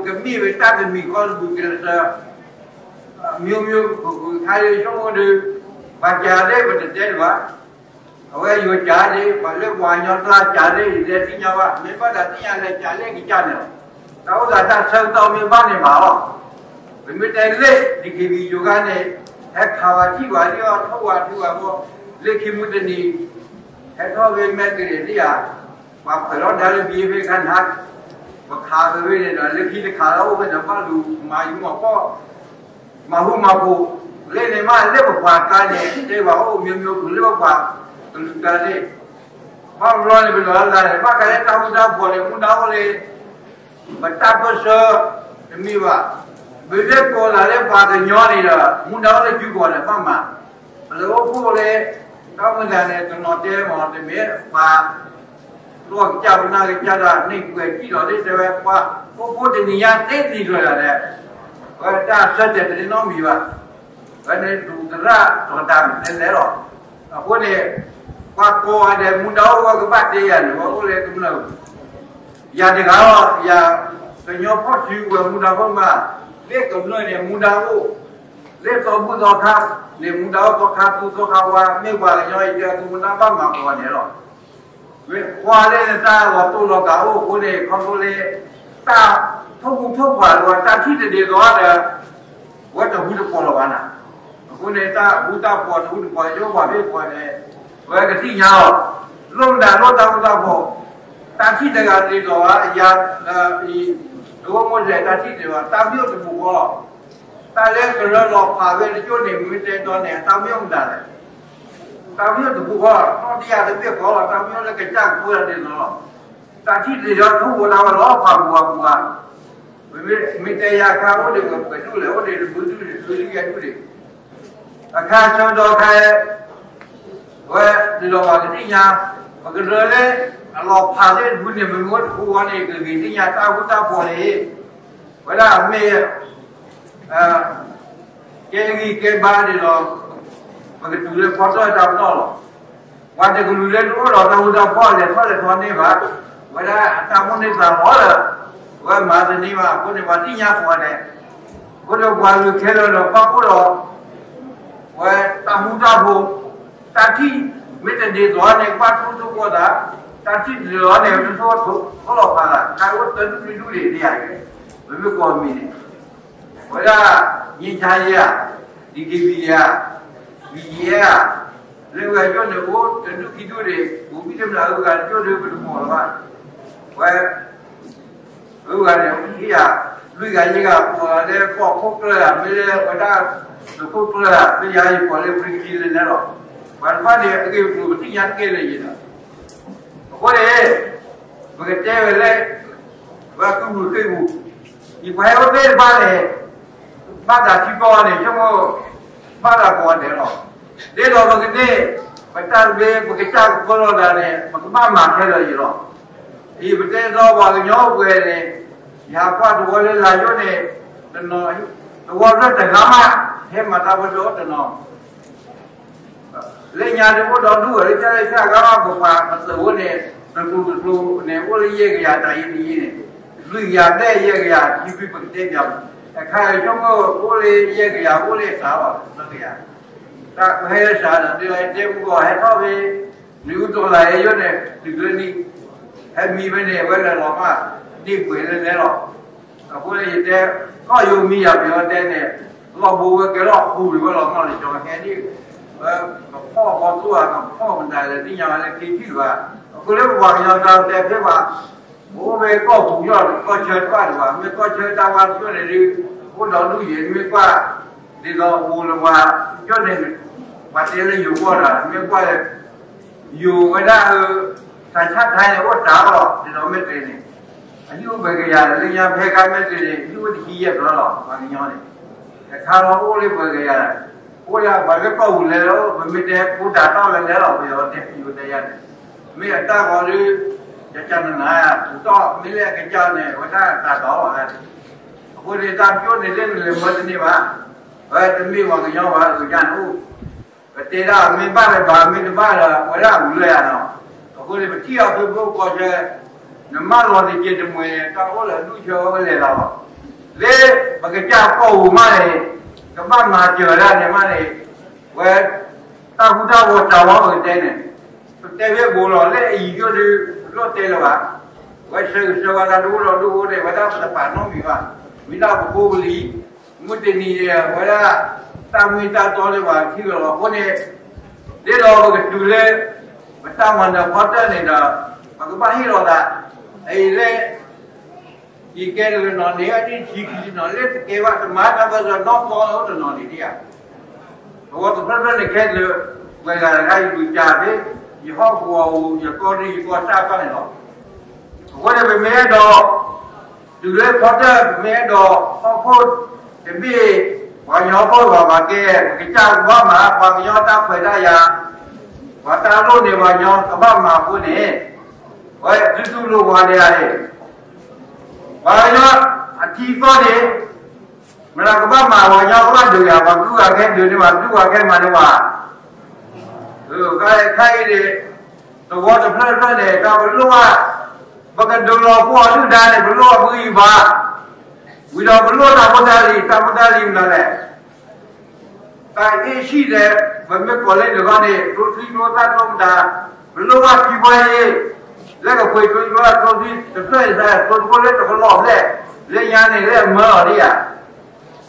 ကမ့ၢ်ဝဲတၢ်တမံၤဃီတဘုးကဲလၢာ် မ့ၢ်မ့ၢ်ပခါယဆိကမိၣ်ဒီး ပှၤကးသ့ၣ်ပတတဲဒံးဘၣ် အဝဲယိၤကးသ့ၣ် ပှၤလၢပှၤကညီကျါကးသ့ၣ် ယတဲသ့ၣ်ညါဘၣ် မ့ၢ်ဘၣ်သးသ့ၣ်ညါလၢကးသ့ၣ်ကစၢ်န့ၣ်လီၤ. တၢ်အိၣ်သးတၢ်ဆၢကတီၢ်မ့ၢ်ဘၣ်န့ၣ်မးလီၤ. ပမ့ၢ်တဲလၢ ဒီက့ၤဘံယိၤကါန့ၣ် ဟဲခးဝဲထံၣ်ဝဲဒ်အီၤ ထိၣ်ဝဲထံၣ်ဝဲဘီ လၢခံမုၢ်တနံၤ ဟဲထီၣ်ဝဲမဲာ်ကရံၣ်ဒ်ယၤ ပှၤဖှဲးလီၤဒါလၢဘံဖဲခါနၤ ပခးဝဲဖဲန့ၣ်ဒီး လၢခံတခးလၢအိၣ်ဖဲန့ၣ် ဘၣ်လူၤမၤယူၤမၤပီၢ် မၤဟူမၤဖိး လၢန့ၣ်မး လၢပပှၤကျါန့ၣ် တဲဘၣ်အိၣ်မ့ၢ်မ့ၢ်ပူၤလၢပပှၤကလုာ်ကျါသ့ၣ် ဘၣ်ဘျီန့ၣ် ပလီၤလၢ်န့ၣ် ဘၣ်ဃးလၢတၢ်ဃူတၢ်ဖိးန့ၣ် မူဒါအိၣ်လၢ ပတၢ်ပၢၢ်ဆၢ တမ့ၢ်ဘၣ် ပမ့ၢ်ကိးလၢပှၤကညီန့ၣ်ဒီး မူဒါအိၣ်လၢစုကဝဲၤန့ၣ် ဘၣ်မၤ ပလဲၤအိၣ်ဖှိၣ်လၢ တၢ်မုၢ်တၤန့ၣ် တနီၤတဲမ့ၢ်တမ့ၢ်ပှၤ လီၢ်ကစၢ်ပနၢ်ကစၢ်ဒၣ်န့ၣ် ကွဲးစံၣ်လီၤသ့ၣ်တဲဝဲ ပှၤအိၣ်ဖှိၣ်တနံၤညါသ့တနံၤဒီးလဲၣ် ဝဲတၢ်ဆၢတဲာ်တန့ၢ်နီတမံၤဘၣ် ဝဲန့ၣ်ဒုးသရၣ်တီၤတၢ်လဲၤလဲၤလီၤ. အဃိန့ၣ် ပှၤကိးဂၤဒဲး မူဒါအိၣ်ဝဲကဘၣ်တဲယၤန့ၣ် ဝဲအိၣ်လၢကမျၢၢ် ယၤတဂၤလီၤ ယၤ ကညီဖီၣ်စုကဝဲၤမူဒါအိၣ်မး လၢကမျၢၢ်န့ၣ် မူဒါအိၣ် လၢသီဘူၣ်သီခါန့ၣ် မူဒါအိၣ်သီခါသူသီခါဝါ မ့ၢ်ပှၤကညီအံၤတဲအသူမူဒါဘၣ်မၤကိးဂၤဒဲးလီၤ. ဝဲကွၢ်လၢနတၢ်လီၤတိၢ်လီၤကးအိၣ်အဃိန့ၣ် ခီဖျိလၢ တၢ်ထိၣ်ဖိထိၣ်ပှၢ်လၢတၢ်ထံၣ်တဒ်သိးဒီး ဝဲတဟူတပှီၤလၢၤဘၣ်နၤ. အဃိန့ၣ် တၢ်ဟူတၢ်ပှီၤတဟူတပှီၤ ယိပှၤဖ့ၣ်ပှၤန့ၣ် ဝဲကသ့ၣ်ညါလီၤ. လိၣ်မတၤလိၣ်တၢ်ဟူတၢ်ပှီၤ တၢ်ထံၣ်တဂၤတဒ်သိးဘၣ် ယၤအံၤ တဝဲမိၢ်လဲၣ်တၢ်ထံၣ်တဒ်သိးဘၣ် တၢ်မ့ၢ်အိၣ်တပူၤဃီလီၤ. တၢ်လၢကရၢလီၤဖးဝဲတကၠိၢ်န့ၣ် မ့ၢ်တဲတီန့ၣ် တၢ်မ့ၢ်အိၣ်မတၤလဲၣ် တၢ်မ့ၢ်အိၣ်တပူၤဃီ နီၢ်တယၢ်တဘ့ၣ်ဃီလီၤ တၢ်မ့ၢ်အိၣ်လၢကစၢ်ကဖိတဒ်သိးလီၤ. တၢ်ထံၣ်တဒ်သိး ထိၣ်ဖိတၢ်ဝဲလီၤဖးပူၤအပူၤဘၣ်. ပမ့ၢ်တဲယၤခါအိၣ်ဒံး ပှဲၤဒူၣ်လဲၣ် အိၣ်ဒံးတဘုဒူၣ်ဒံး တဘုဒူၣ်ယဲၢ်ဒူၣ်ဒံး အခါဆၢကတီၢ်ခါ ဝဲဒ်သိးပှၤကသ့ၣ်ညါ ပကရၢလၢ အလီၤဖးသ့ၣ်တဖုန့ၣ် မ့ၢ်မ့ၢ်အိၣ်တပူၤဃီန့ၣ် ကဂ့ၤသ့ၣ်ညါတၢ်ဟူတၢ်ပှီၤန့ၣ် ဝဲဒၣ်မ့ၢ် ကဲဂံၢ်ကဲဘါဒ်သိး ပကတုၤလၢဖီတၢၣ်တၢ်ပနီၣ်လီၤ. ပှၤတကလုာ်လၢတအိၣ်ဒီးတၢ်ဟူတၢ်ပှီၤလဲၤထီၣ်လဲၤထီန့ၣ်ဘၣ်, ဝဲဒၣ်အတၢ်မိၣ်န့ၢ်သးလီၤလၢ ဝဲမၤသန့ၤဘၣ်အဃိန့ၣ် ပှၤသ့ၣ်ညါပှၤဒဲး, အဃိဒီးပှၤဂုၤခဲလၢာ်ဒီးပၣ်အိၣ်ဒီး ဝဲတၢ်ဟူတၢ်ဖိး, တၢ်ထံၣ်မ့ၢ်တဒ်သိးန့ၣ် ကွၢ်ထူတၢ်ကွၢ်သး, တၢ်ထံၣ်တဒ်သိးန့ၣ် ပတထိၣ်ထိၣ်လီၤဖးသး, ခါအိၣ်တဒူၣ်တဒူၣ်ဒံးန့ၣ်ယါက့, ပမ့ၢ်ကိးမံၤန့ၣ် ဝဲဒၣ် ငြိမ်းချမ်းရေး ဧါ, ဒီကဘံ ဧါ, ဘံယဲ ဧါ, လၢဝဲကၠိန့ၣ်အိၣ်တဒူၣ်ခံဒူၣ်န့ၣ် ပူၤဘံၣ်တမျၢ်အုၣ်ဂၤတကၠိဒီးပတမီၢ်လၢၤဘၣ်, ဝဲ အုၣ်ဂၤန့ၣ် အိၣ်ခံဂၤ, လွံၢ်ဂၤယဲၢ်ဂၤ ကိးလၢကီၢ်ခိၣ်ကျၢၢ်ဧါ, မ့ၢ်လၢဝဲဒၣ် သုးခိၣ်ကျၢၢ်ဧါ, မ့ၢ်ယၤယကိးလၢပရံကံလဲၤလဲၤလီၤ, ပှၤတဖၣ်န့ၣ် အဂ့ၢ်အကျိၤပသ့ၣ်ညါတက့ၢ်လၢၤယံၤဒီး အဃိန့ၣ် ပကတဲဝဲလၢ ပှၤကူၣ်ပူၤဃ့ၢ်ပူၤ, ယပှၤဟဲအိၣ်သ့ၣ်တဖၣ်န့ၣ် ဘၣ်သးထံကီၢ်န့ၣ် ဆိကမိၣ် ဘၣ်သးကိးဂၤဒဲးလီၤ. ဒ်သိးပကန့ၢ် ပတၢ်တဘ့ၣ် ပကစၢ်ကဖၢလီၤသးန့ၣ် ပကဘၣ်မၤခဲလၢာ်ယံၤလီၤ. အံၤပတဲဒီးပှၤကညီအိၣ်ပှဲၤန့ၣ် ယဟးကွၢ်သဝီလၢလါယိၣ်န့ၣ် တနီၤ သဝီဖျၢၣ်တဂၤမး ဟဲမၤတၢ်ဖိဒီးတနီၤ လၢညါဒ်အိၣ်ဒီးဒူၣ်ဝဲလၢကစၢ်လၢကစၢ်ဂၤမး ပပှၤပသးအိၣ်န့ၣ် တကျိၤတကျိၤန့ၣ် အိၣ်လၢယဲၢ်ကယၤတၢ်အံၤတယံၤန့ၣ် လွံၢ်ကယၤဘျဲၣ်ယဲၢ်ကယၤ ခံဖုပကတဲပၠးမး အခါဆိကမိၣ်အိၣ်လၢယဲၢ်ကယၤ အိၣ်လၢသးဘၣ်သၢကယၤ တၢ်ဟဲလၢသးဒီး ဒ်လဲၣ်တဲမူကီၢ်ဟဲထီၣ်ဖဲ နံၣ်အူတီၢ်လၢယဲၢ်ယိၣ်န့ၣ် တုၤလၢနံၣ် ဟဲမံဖဲန့ၣ် အဝဲလဲၤလီၤမး န့ၢ်ပှဲၤလၢလဲၤလီၤ. အဃိန့ၣ်ယတဲ ကီၢ်ယိၤမံယၤပယီၤတဲန့ၣ် လီၢ်ဘိဝဲကဲလီၤဃူဝဲလီၤမးလၢကၠီဟဲဒ် ဝဲကဖီၣ်ဘီသိၣ်ဧါ ကဖီၣ်မတၤလဲၣ်သ့ၣ်ညါဝဲလၢခံထံၣ်ဘၣ်. အဃိလၢပပှၤကညီတၢ်တဲဖဲဘၣ် ပအိၣ်ဖဲကီၢ်ပူၤယီၢ် ကီၢ်ဆၢတဖၣ်ဒံးဘၣ် မ့ၢ်ကီၢ်ဆၢတၢ်ဝါတဖျၢၣ်န့ၣ်ဒ် အိၣ်ဒီးဒူၣ်ယဲၢ် မ့ၢ်ကွၢ် ဒ်သိးပူၤလၢပှၤ ကၠီၣ်န့ၣ် ပှၤတဲလၢယိၤကီၢ်ဒီး မ့ၢ်ကွၢ်လၢ ယိၤဝဲဒၣ် သးဆၣ်ထါန့ၣ် အိၣ်တၢ်လီၤ ဒ်သိးမဲာ်တ့ၢ်န့ၣ် အဟံၣ်အိၣ်ပှဲၤကယၤ လၢညါဖဲခါမဲာ်တ့ၢ်န့ၣ် ဟံၣ်အိၣ်တဆံယဲၢ်ဖျၢၣ်လီၤ ပှၤကညီန့ၣ် တခါလီၤအိၣ်လၢပှဲၤကယၤ အိၣ်ဒၣ်ပှၤလၢကီၢ်ပူၤလဲၤလီၤ ပမ့ၢ်တဲဖိတၢ်တီၢ်လဲၤလဲၤလီၤ ပယီၤတဲယိၤတဲယါန့ၣ် မ့ၢ်အတၢ်ဂီၤဒီး ကကနနၤ ပူၤတီၢ် မ့ၢ်လၢအကစၢ်န့ၣ် အဝဲဒၣ်တၢ်ဒီးဘၣ်. အဃိန့ၣ် တၢ်ကၠိန့ၣ်လၢနလဲၤမၢတန့ၢ်ဘၣ်. အဝဲတမ့ၢ်ပှၤကညီဘၣ် အကစၢ်န့ၣ်အိၣ် ပတဲဒၣ်မ့ၢ်ဘၣ်လၢၤဘၣ် မ့ၢ်တဘၣ်လၢၤ အဝဲဒၣ်အူလၢယၤနီၤ. အဃိန့ၣ် ပထံၣ်အီၤဖဲဘိကီၢ်ဆၢ နမၢလီၤတကဲးတမှဲၤန့ၣ် တၢ်အိၣ်လၢအဒူၣ်ဆၢဝဲလဲၤလီၤလီၤ. လၢပကစၢ်ကီၢ်ပူၤမးန့ၣ် ကဘၣ်မၤစၢၤဒၣ်န့ၣ်မးန့ၣ် ဝဲ တၢ်ဃူတၢ်ဖိးတၢ်ဝီပကတဲန့ၣ် ပတဲဖဲဘူးလီၤ လၢအယံၤယိၣ်ဒီး ပလိၣ်တဲလၢၤဘၣ်. ဝဲဆၢဂ့ၤဆၢဝါလၢတအိၣ်ဒီးဒိၣ်အိၣ်န့ၣ် ဝဲဒၣ်ပတပာ်နီတမံၤဘၣ်. မ့ၢ်ဒၣ်ပဖိပလံၤ မုၢ်တနံၤန့ၣ် ဝဲဒၣ် တၢ်မ့ၢ်တၢ်တီလၢပှၤထံၣ်လီၤလီၤအဃိန့ၣ် ဒ်သိးပကတုၤလၢ ပတၢ်မၤနၢၤဖီတၢၢ်န့ၣ်ဒီး ပကဘၣ်ဟ့ၣ်လီၤသး အအံၤလၢ ယကဲတဂ့ၤနီၤန့ၣ် အနံၣ်ဆံခံနီၤ လၢတကဲဘၣ်တမၤတၢ်ဘၣ်ဒီးနီၢ်ကီၢ်အိၣ်တနီၤန့ၣ်ဒ်ဧါ. သဝီတဖျၢၣ်ဖျၢၣ်န့ၣ်ခဲလၢာ် ပှဲၤဂၤတခါယလူၤကၢ်ဖဲ ယဟီၣ်ကဝီၤဧိၤ ယကီၢ်ရ့ၣ် ယကီၢ်စၢ်ဘၣ်န့ၣ်လီၤ. အဃိန့ၣ် ပမ့ၢ်အဲၣ်ဒိး တုၤလၢဖီတၢၢ် ပမ့ၢ်အဲၣ်ဒိးဟီၣ်ခိၣ်တဘ့ၣ် ပှၤကညီဟီၣ်ခိၣ်ဘၣ်ဘၣ်ကဲ ပကစၢ်ကဘၣ်မၤ ပှၤကညီတၢ်ခွဲးတၢ်ယာ် ပှၤတၢ်လိၣ်န့ၣ် ပှၤကညီကဘၣ်မၤအဃိန့ၣ် ဝဲသုတူၢ်လိာ်ပှၤဒဲးဧါန့ၣ် ပှၤကညီအထံအကီၢ်န့ၣ် မတၤကဘၣ်မၤ ပှၤကညီကဘၣ်ဒုးယၤ ပှၤကလုၢ်ဂၤခဲဒုးန့ၢ်ဘၣ် ကလုၢ်ဂၤခဲမၤန့ၢ်ဘၣ်. ခါအံၤန့ၣ် သဝီတဖျၢၣ်တဖျၢၣ်န့ၣ် တၢ်ပလိၣ်ဘၣ် ပကဒုးလီၤပှီၢ်ဒုၣ်ဒါန့ၣ် ပလိၣ်အပဂံၢ်ဘါ ဝံၤဒီးပလိၣ်တၢ်ဖိတၢ်လံၤ တၢ်ဖိတၢ်လံၤမနုၤလဲၣ် တၢ်အ့ၣ်ဆံၣ်ဒီး ပမ့ၢ်ကိးလၢတခီန့ၣ် ကျိချံကျိသၣ်ကျိမတၤ ပလိၣ်ဘၣ်ထံပှဲၤအံၤ လၢကပှ့ၤ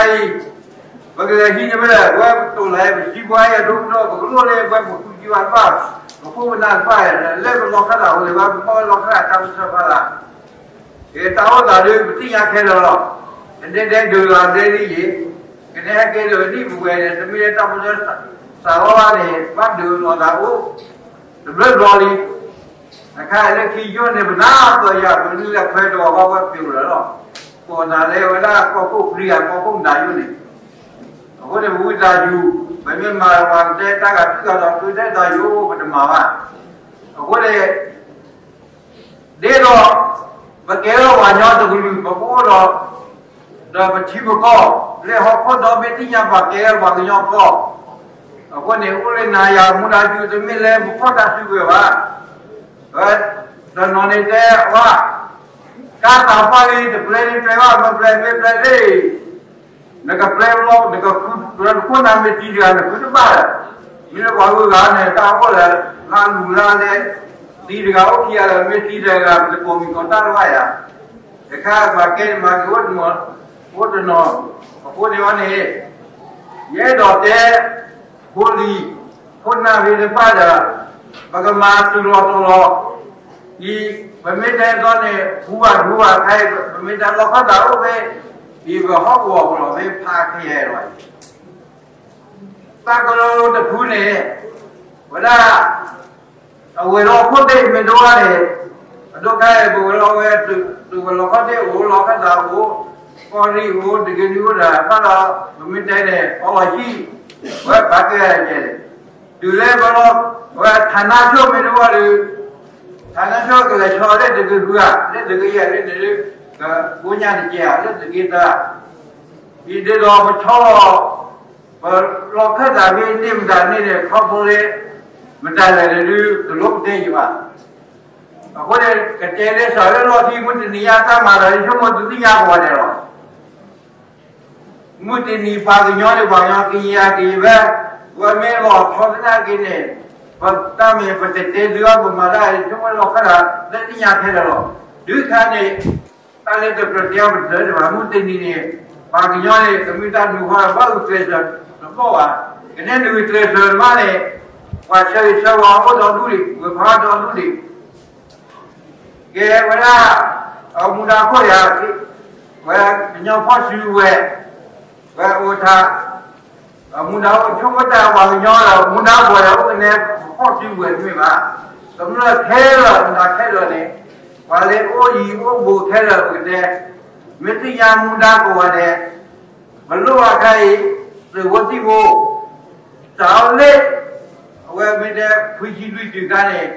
ကျိချံကျိသၣ်ကျိချံတဖျၢၣ်အံၤ ကျိတဘိလၢတကလီၢ်ဖျဲၣ် လၢညါန့ၣ်လၢအမၢအီၤဒ်ဧါ. ယခါအံၤ ပကလဲၤဟံးန့ၢ်ဝဲဒၣ် ပဝဲပတိာ်လၢပထံပှဲၤအံၤအဒိပဒီ ပကလိၣ်လၢပဝဲပဃုကံဘၣ်တဖၣ် ပခိၣ်ပနၢ်တဖၣ် လၢပလီၢ်ခၢၣ်သးအိၣ်လၢၤဘၣ် ပမ့ၢ်ဝဲလီၢ်ခၢၣ်သးတၢ်ပၢဆှၢဖီလာ် ကဲတၢ်အိၣ်သးဒ်ပသ့ၣ်ညါခဲလၢာ်လီၤ. ကဒဲဒဲဒုးဂၤဒဲဒ်ယံၤ ကနဲဟဲကဲဒိးနံၣ်ပဝဲန့ၣ် တမ့ၢ်လၢတၢ်ပၢဆှၢစးလီၤဘၣ်န့ၣ် ဘၣ်ဒုးလီၤသးအိၣ် တဘျီဘျီလံ. အခါလၢခံယိၣ်န့ၣ် ပနၢ်ပၢၢ်ယၤ ပနုာ်လၢခွဲးတဝီဘၣ်ဝဲပျိာ်လၢလီၤ. ကိးနၤလၢဝဲဒၣ်ကီၢ်ခိၣ်ပျံၤဂၤ ကီၢ်ခိၣ်မတၤယိၣ်န့ၣ် အဃိန့ၣ် ပဝံသးစူၤ ပမ့ၢ်မၤပှၤကတဲတၢ်ဂၤတုၤဂၤဒီး သုတဲသးယိၣ် ပတမၤဘၣ်. အဃိန့ၣ် ဒ်သိး ပကဲထီၣ်ပှၤကညီတကလုာ် ပကအိၣ်ဒီး ဒီးပထံပကီၢ် လၢဟီၣ်ခိၣ်ဒီဘ့ၣ်သ့ၣ်ညါ ပှၤကဲထီၣ်ပှၤကညီကီၢ် အဃိန့ၣ် အိၣ်လၢနၤယၤမူဒါစု တမ့ၢ်လၢပဖီၣ်တၢ်စုကဝဲၤဘၣ်. တနီၤန့ၣ်တဲဝဲ ကါသးပှၢ်လံ တပျဲန့ၣ်ပျဲဘၣ် မ့ၢ်ပျဲမ့ၢ်ပျဲသ့ နကပျဲဘျီ နကဃု နခိၣ်နၢ်မ့ၢ်သံတဂၤ နဃုတဘၣ်လၢၤ. မ့ၢ်လၢပှၤဂုၤဂၤန့ၣ် တၢ်အိၣ်လၢ လၢလူၤလၢလဲ သံတဂၤအိၣ်ခံဂၤလၢာ် မ့ၢ်သံတဂၤ ပတကိးမံၤကိးတၢ်တဘၣ်ယၤ. တခါပှၤကဲန့ၣ်မၤက့ၤအိၣ်တနီၤ အိၣ်တနီၤ အဃိန့ၣ်ဝဲန့ၣ် ယအဲၣ်ဒိးတဲ ဖိလံၤ ခိၣ်နၢ်ဖဲတဖၣ်ဒီး ပကမၤတုၤလီၤတီၤလီၤ အံၤ ပမ့ၢ်တဲတီန့ၣ် ဟူဘၣ်ဟူဘၣ်ခါအံၤ ပမ့ၢ်တဲလီၢ်ခၢၣ်သးအိၣ်ဖဲ အံၤပဟီၣ်ကဝီၤပလီၢ်ဖဲဖးခဲအံၤလီၤ. တၢ်ကရၢတဖုန့ၣ် ဝဲဒၣ် အဝဲၤလီၢ်ခိၣ်သ့ၣ်မ့ၢ်တအိၣ်ဘၣ်န့ၣ် အဒိခါအံၤ ပဝဲၤလီၢ်ဝဲ တုၤဝဲၤလီၢ်ခိၣ်သ့ၣ်အိၣ် လီၢ်ခၢၣ်သးအိၣ် ကီၢ်ရ့ၣ်အိၣ် တဂ့ၤနံၤအိၣ်ဒီး ဘၣ်ဒီး ပမ့ၢ်တဲန့ၣ် အီလီၤဟံၣ် ဝဲပာ်ကဲကဲ တုၤလၢပလီၢ် ဝဲဌာနချုပ်မ့ၢ်တအိၣ်ဒီး ဌာနချုပ်ကလဲၤဆီလၢတဂ့ၤဃုဧါ လၢတဂ့ၤယဲၢ်လၢန့ၣ် ကဘိညါတကဲဧါ လၢတဂ့ၤသၢ ဒ်သိးပဆီလီၤ ပလီၢ်ခၢၣ်သးဖဲန့ၣ်မတၤန့ၣ်န့ၣ် ခီဖျိလၢ မတၤလဲၣ်န့ၣ်ဒုး တလိၣ်ပတဲယံၤဘၣ်. အဃိန့ၣ် ကတဲလၢစးလၢလီၢ်ခံ မုၢ်တနံၤညါတၢ်မၤဒီး ယဆိကမိၣ်သုသ့ၣ်ညါကိးဂၤဒဲးလီၤ. မုၢ်တနံၤပှၤကညီန့ၣ် ပှၤကညီကယံာ်ကယံာ်ဝဲ ဝဲမ့ၢ်လီၤဆီသနာ်က့န့ၣ် ပတၢ်မ့ၢ်ပတတဲသုအီၤ ပမၤတၢ်ဆိကမိၣ်လီၢ်ခၢၣ်သး လၢသ့ၣ်ညါခဲလၢာ်လီၤ. ဒုးခါန့ၣ် တၢ်လၢတကြၢးတဲအီၤပတၢၢ်ဒံးဘၣ် မုၢ်တနံၤန့ၣ် ပှၤကညီန့ၣ် ကမ့ၢ်တၢ်နုာ်ဃီ ဘၣ်ဂုာ်ကျဲးစၢးတဘီၣ်ဘၣ်. ကနဲနုာ်ဂုာ်ကျဲးစၢးတဘၣ်န့ၣ် ပှၤဆၢဂ့ၤဆၢဝါအိၣ်ဒီဒူၣ်ဒံး ဝဲၤဖီဒီဒူၣ်ဒံး ကဲဝဲဒၣ် အမူဒါခိၣ်ယၤ ဝဲကညီဖီၣ်စုဝဲၤ ဝဲအိၣ်ထါ အမူဒါအိၣ်ဆိကမိၣ်တၢ်ပှၤကညီဒီး မူဒါပှၤဒီးအိၣ်ကနဲ ဖီၣ်စုဝဲၤတမ့ၢ်ဘၣ်. ကမျၢၢ်ခဲလၢာ် မူဒါခဲလၢာ်န့ၣ် ပှၤလၢအိၣ်ယံၤအိၣ်ဘူးခဲလၢာ်ပကတဲ မ့ၢ်သ့ၣ်ညါမူဒါကိးဂၤဒဲး ပလိၣ်ဘၣ်ခါအံၤ သုးဖိသံၣ်ဖိ စးထီၣ်လၢ အဝဲမ့ၢ်တဲ ခွံဆံလွံၢ်တုၤခါန့ၣ်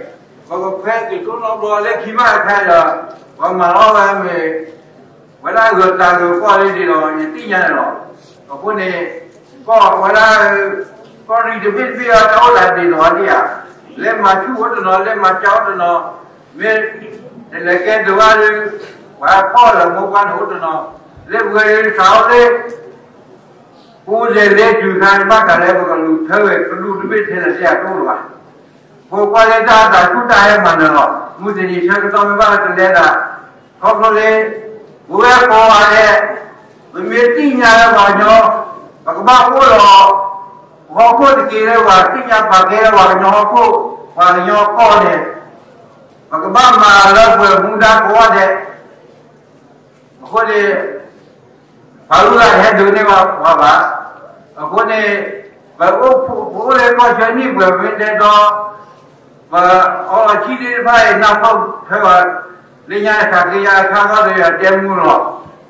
ပကဖဲသုးတိၢ်နီၣ်ဘျီလၢခံမးတခါဒီး ပှၤမၤလီၤဝဲမ့ၢ် ဝဲဒၣ်ဂၢၢ်တၢ်ဂၢၢ်ကီၢ်လံဒ်ဒီး ယသ့ၣ်ညါန့ၣ်လီၤ. အဃိန့ၣ် ကီၢ်ဝဲဒၣ် ကီၢ်ရံၣ်တဘ့ၣ်တဘ့ၣ်အတၢ်အိၣ်သးဒ်သိးဒ်ဧါ, လၢမၤဆူၣ်အိၣ်တနီၤ လၢမၤစၢၤအိၣ်တနီၤ, မ့ၢ်တလဲၤကဲဒိးဘၣ်ဒီး ပှၤဖီၣ်လၢမိၢ်ပှၢ်န့ၣ်အိၣ်တနီၤ, လၢပှဲၤလၢသးအိၣ်လၢ ပူၤလဲၤလၢတုၤခါန့ၣ် ဘၣ်ဃးလၢပကလူၤထၢဝဲ ပဒူၣ်တဘ့ၣ်ထဲလဲၣ်ထဲအတအိၣ်လၢၤဘၣ်. ပကွၢ်လၢတၢ်သးဆူၣ်တၢ်ဟဲမၤနၢၤလီၤ. မုၢ်တနံၤဆၢကတီၢ်မ့ၢ်ဘၣ်လၢတလဲသး ခီဖျိလၢ ပဝဲကိးဂၤဒဲး ပမ့ၢ်သ့ၣ်ညါလၢပှၤကညီ ပကဘၣ်အိၣ်ဒီး ဟီၣ်ခိၣ်တက့ၢ်လၢပှၤသ့ၣ်ညါပာ်ကဲလၢပှၤကညီဟီၣ်ခိၣ် ပှၤကညီကီၢ်န့ၣ် ပကဘၣ်မၤလၢပှဲၤမူဒါကိးဂၤဒဲး အဃိန့ၣ် ပှၤအုၣ်ဂၤဟဲဒိးန့ၢ်ဘၣ်ပှၤဘၣ်. အဃိန့ၣ် ပအိၣ်ဖှိၣ် ပအိၣ်လၢကီၢ်ဆၢနံၣ်ပှဲၤမ့ၢ်တဲဒီး ပအီလီၤဆံသ့ၣ်တဖၣ်အံၤ နၢ်ပၢၢ်ထွဲဘၣ် လၢညါတခါက့ၤယၤအခါဂီၢ်ဒီးယတဲမူလီၤ.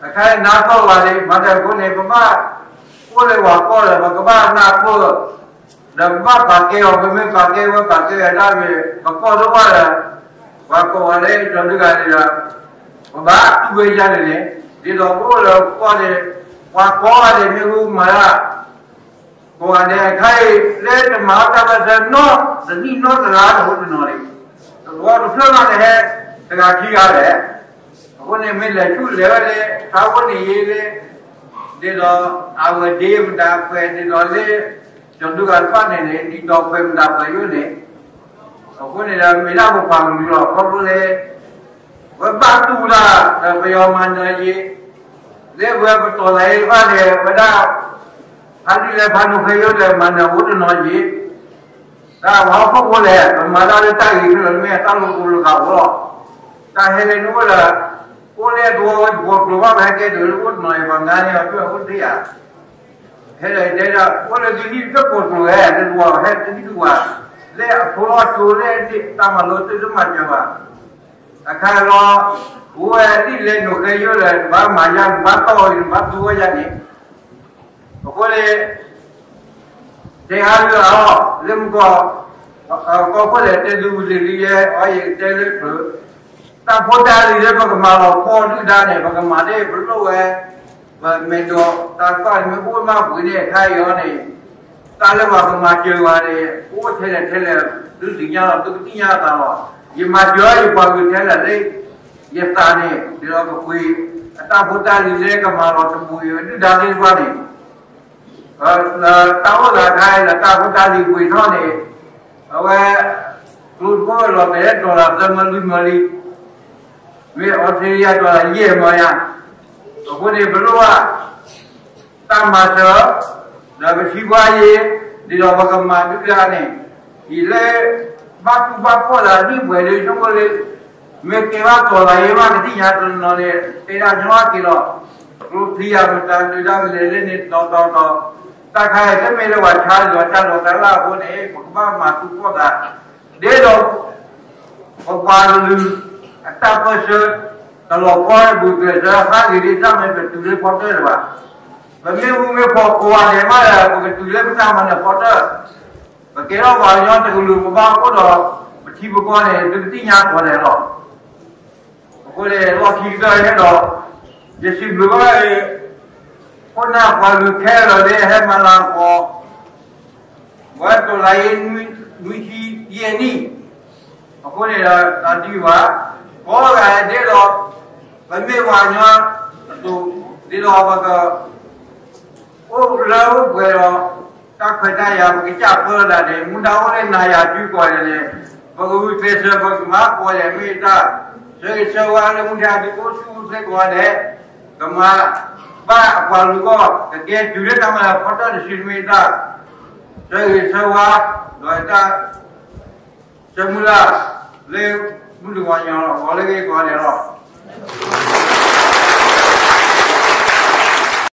အခါအံၤနၢ်ပၢၢ်ဘၣ်လံ မၤတၢ်အဃိန့ၣ် ပဘၣ်အိၣ်လၢပှၤကီၢ်ဒီး ပကဘၣ်နၢ်ပၢၢ် ဒီးပဘၣ်ပာ်ကဲအီၤ ပမ့ၢ်ပာ်ကဲဝဲပာ်ကဲဝဲဒၣ်မ့ၢ် ပကီၢ်ဒိၣ်ဘၣ်ဒီး ပှၤကိးဂၤလၢကၠီၤဒုဂၤန့ၣ်ဒီး ပဘၣ်တူၢ်ဝဲဒ်န့ၣ်န့ၣ် ဒ်သိးပအိၣ်လၢပကီၢ်န့ၣ် ပှၤကိးဂၤဒဲးမ့ၢ်ဟူမၤတၢ် ကိးဂၤဒဲးအခါအံၤ လၢတမၤအီၣ်တၢ်ဘၣ်ဆၢနီတနံၣ်နီတလါတအိၣ်တနီၤလံ. တဘျီတဖျၢၣ်မးတဟဲ တဂၤခံဂၤလဲၣ်. အဃိန့ၣ်မ့ၢ်လဲၤဆူၣ်လဲၤဝဲလၢ တၢ်အိၣ်န့ၣ်ယ့လၢ ဒ်သိး အဝဲဒ့မတၤခွဲး ဒ်သိးလၢ ကၠီၤဒုဂၤတဖၣ်န့ၣ်န့ၣ် ဒ်သိးခွဲးမတၤခွဲးယိၣ်န့ၣ် အဃိန့ၣ်ဒီး မ့ၢ်ဒၣ်ပပှၤကလုာ်လီၤ ခီဖျိလၢ ဝဲဘၣ်တူၢ်ဝဲဒၣ် ဒီးပယီၤမၤနၢၤယ့ၤ လၢပဝဲပတီၢ်သးအံၤတဖၣ်န့ၣ် ဝဲဒၣ် ဖးဒိၣ်လဲၣ်ဖးဒိၣ်ဖဲယိၣ်ဒီး မၤနၢၤအိၣ်တနီၤယ့ၤ တၢ်ပှၤဟီၣ်ခိၣ်ဖိလဲၣ် ပမၤတၢ်လၢတၢ်ဂ့ၤခဲလၢာ် မ့ၢ်တၢ်လိာ်ကိၤလိာ်ဃာ်အိၣ်လီၤ. တၢ်ဟဲလၢနအိၣ်ဒီး အိၣ်လၢတဝီဝဲတဝီကျိၤဘၣ် ပဟဲကဲဒိးလၢအိၣ်တနီၤအံၤ ပှၤငါန့ၣ်အီၤ ဒွဲၣ်အိၣ်တ့ၢ်ဧါ ဟဲဒီးတဲဒၣ် အိၣ်လၢသုဟံၣ်တကိးကျိၤဝဲ လၢတဝီဟဲတဟံၣ်ဒူၣ်ဝဲ လၢအဖိလီၤကၠိလၢအဒ့ၣ်တၢ်မၤလိသုတမၤစၢၤဘၣ်. အခါလီၤ အိၣ်ဝဲဒ်လဲၣ်နိၣ်ဃဲယိၣ်လဲၣ် နဘၣ်မၤယါ နဘၣ်တီၢ်အီၤ နဘၣ်သူဝဲယါန့ၣ် အဃိန့ၣ် တဲအါလုၢ်အါအီၤ လၢမုၢ်ကီၢ် ကီၢ်ခိၣ်လဲၣ်တဲသုဝံၤလံလံယဲ အီယကတဲလၢချုး တၢ်ဖိတၢ်လံၤလၢပကမၤလီၤဖီဒုၣ်ဒါန့ၣ် ပကမၤန့ၣ် ပလိၣ်ဝဲ ပမဲာ်ဒိးတၢ်ကီၢ်န့ၣ်မ့ၢ်အိၣ်မးပှ့ၤန့ၣ် အခါအံၤအီၤန့ၣ် တၢ်လၢပှၤကမၤစၢၤပှၤန့ၣ် အိၣ်ထဲလဲၣ်ထဲလဲၣ် သုသ့ၣ်ညါလီၤ သုကသ့ၣ်ညါအသးလီၤ. ယမၤစၢၤယပှၤကလုာ်ထဲလဲၣ်လၢ ယသးန့ၣ် ဒ်သိးကပှ့ၤ အတၢ်ဖိတၢ်လံၤလၢကမၤလီၤတဘိအံၤ ဒုၣ်ဒါသ့ၣ်တဖၣ်န့ၣ် တၢ်အိၣ်သးခါအံၤဒီးတၢ်ဖိတၢ်လံၤပှ့ၤထီၣ်န့ၣ် အဝဲ ကျိတဘိလီၤတဲာ် dollar သၢမၢလွံၢ်မၢလံ, မ့ၢ် Australia dollar ယဲၢ်မၢယါ, အဃိန့ၣ် ပလိၣ်ဘၣ် တၢ်မၤစၢၤ ဒီးပထံပှၤအံၤ ဒ်သိးပကမၤဒုၣ်ဒါန့ၣ် အံၤလၢ ဘၣ်တူၢ်ဘၣ်ဖှီၣ်သးဒ်ပှဲၤလၢဆိကမိၣ်လၢ မ့ၢ်ကဲဘၣ်တီၢ်သးယဲဘၣ်ကသ့ၣ်ညါတနီၤန့ၣ် တဲဒၣ်ညီအက့ၤလီၤ. ကျိချံအမတၤဒုၣ်ဒါကလဲၤလၢန့ၣ်တီတီတီ, တၢ်ခါအံၤတမ့ၢ်လၢပှၤဆါလီၤတၢ်လီၤတၢ်လၢအဃိန့ၣ် ပကဘၣ်မၤတူၢ်ဖှီၣ်သး ဒ်သိး ပပှၤကလုာ် အတၢ်ပၢၢ်ဆၢ တလီၤပှီၢ်လၢပူၤကျဲးစၢးဟးဂ့ၤဒ်တၢ်မ့ၢ်ပတုၤလၢဖီတၢၢ်တဘၣ်. ပမ့ၢ်ဟူမ့ၢ်ဖီကိးဂၤဒဲးမးဒီး ပကတုၤလၢပတၢ်မၤနၢၤဖီတၢၢ်, ပကဲထီၣ်ပှၤကညီတကလုာ်ပဘၣ်အိၣ်ဒီး ပထံပကီၢ်န့ၣ် သုကသ့ၣ်ညါကိးဂၤဒဲးလီၤ. အဃိန့ၣ် လီၢ်ခံကတၢၢ်ဟဲဒီး ယစံးဘျုးဘၣ် ခိၣ်နၢ်ပှၤကလုာ်ခဲလၢာ်လၢဟဲမၤလၤကပီၤ ပဝဲတီၢ်လၢယဲ နွံဆံယဲၢ်နံၣ်, အဃိန့ၣ်ဒီး တၢ်ဒံးဘၣ် ကိးဂၤဒဲးဒီး ပမ့ၢ်ပှၤကညီအသိး ဒ်သိးပက အိၣ်လၢအိၣ်ပှဲၤဒီး တၢ်ခွဲးတၢ်ယာ် ပကစၢ်ပၢလီၤဒၣ်န့ၣ် မူဒါအိၣ်လၢနၤယၤဒုကိးဂၤဒဲးန့ၣ် ပကဂုာ်ကျဲးစၢး ပကမၤကိးဂၤဒဲး မ့ၢ်တၢ်ဆၢဂ့ၤဆၢဝါလၢမူဒါဒုအိၣ်ဆူၣ်အိၣ်ချ့ကိးဂၤဒဲး ကမၤဘၣ်အပှၤလူၤဂီၢ် ကကဲတုၤလၢတၢ်မၤလၤကပီၤတၢ်တစုတမ့ၢ်တၢ် ဆၢဂ့ၤဆၢဝါ ဒီးတၢ် ဆၢမုၢ်လၢ် လၢမုၢ်တဂီၤညါလီၤ ဂီၤလၢဂ့ၤကိးဂၤဒဲးလီၤ.